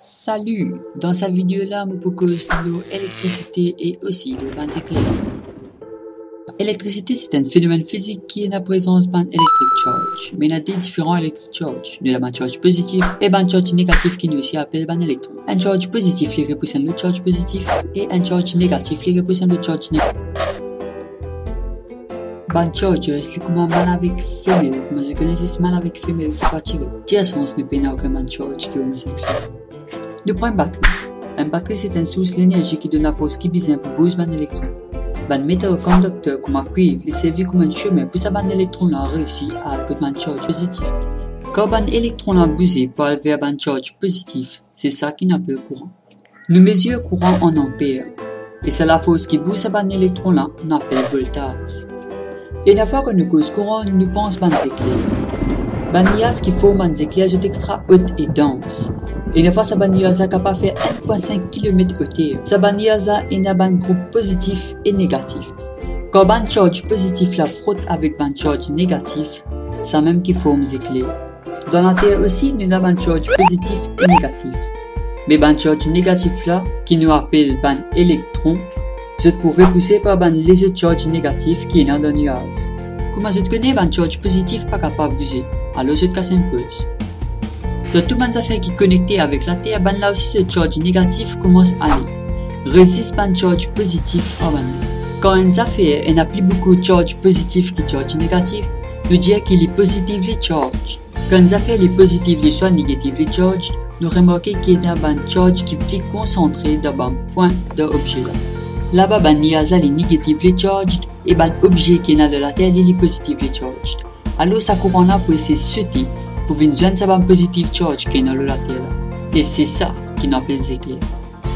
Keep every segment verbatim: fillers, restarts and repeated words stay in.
Salut! Dan sa video la, mo pou koz lor elektrisite e osi lor bann zekler. Elektrisite, se enn fenomenn fizik ki ena prezans bann electric charge. Me ena de diferan electric charge. Nou ena bann charge pozitif e bann charge negatif ki nou osi apel bann elektron. Enn charge pozitif, li repouse enn lot charge pozitif, e enn charge negatif, li repouse enn lot charge negatif. Bann charges, li kouma mal avek femel, kouma zot kone, zis mal avek femel ki pou atire. Ti sans nou pena okenn bann charge ki omoseksuel. Nou pran enn batri. Enn batri, se enn sours lenerzi ki donn lafors ki bizin pou bouz bann elektron. Bann metal kondikter kouma kwiv, li servi kouma enn sime pou sa bann elektron la reysi al kot bann charge pozitif. Kan bann elektron la bouze pou al ver bann charge pozitif, se sa ki nou apel kouran. Nou mezir kouran an anper, e sa lafors ki bouz sa bann elektron la, nou apel voltaz. Ena fwa kan nou koz kouran, nou pans bann zekler. Bann niaz ki form bann zekler, zot extra ot e dans. Ena fwa sa bann niaz la kapav fer enn pwin sink kilomet oter. Sa bann niaz la ena bann group pozitif e negatif. Kan bann charge pozitif la frot avek bann charge negatif, samem ki form zekler. Dan Later osi, nou ena bann charge pozitif e negatif. Me bann charge negatif la, ki nou apel bann elektron, zot pou repouse par bann lezot charge negatif ki ena dan niaz. Kouma zot kone, bann charge pozitif pa kapav bouze, alor zot kas enn poz. Dan tou bann zafer ki konekte avek Later, bann la osi zot charge negatif koumans ale. Res zis bann charge pozitif ar bann la. Kan enn zafer ena pli boukou charge pozitif ki charge negatif, nou dir ki li positively charged. Kan enn zafer li positively swa negatively charged, nou remarke ki ena bann charge ki pli konsantre dan bann pwin dan obze la. Laba bann niaz la li negatively charged e bann obze ki ena lor Later li, li positively charged. Alor sa kouran la pou esey sote pou vinn zwenn sa bann positive charge ki ena lor Later la. E se sa ki nou apel zekler.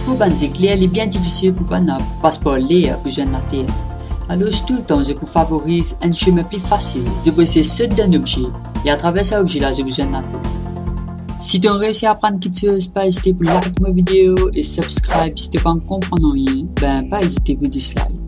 Pou bann zekler, li bien difisil pou bann la pas par ler pou zwenn Later. Alor toultan zot pou favoriz enn sime pli fasil. Zot pou esey sot dan enn obze, e atraver sa obze la zot pou zwenn Later. Si to reysi aprann kiksoz, pa ezite pou like mo video e subscribe. Si to pa konpran nanye, ben pa ezite pou dislike.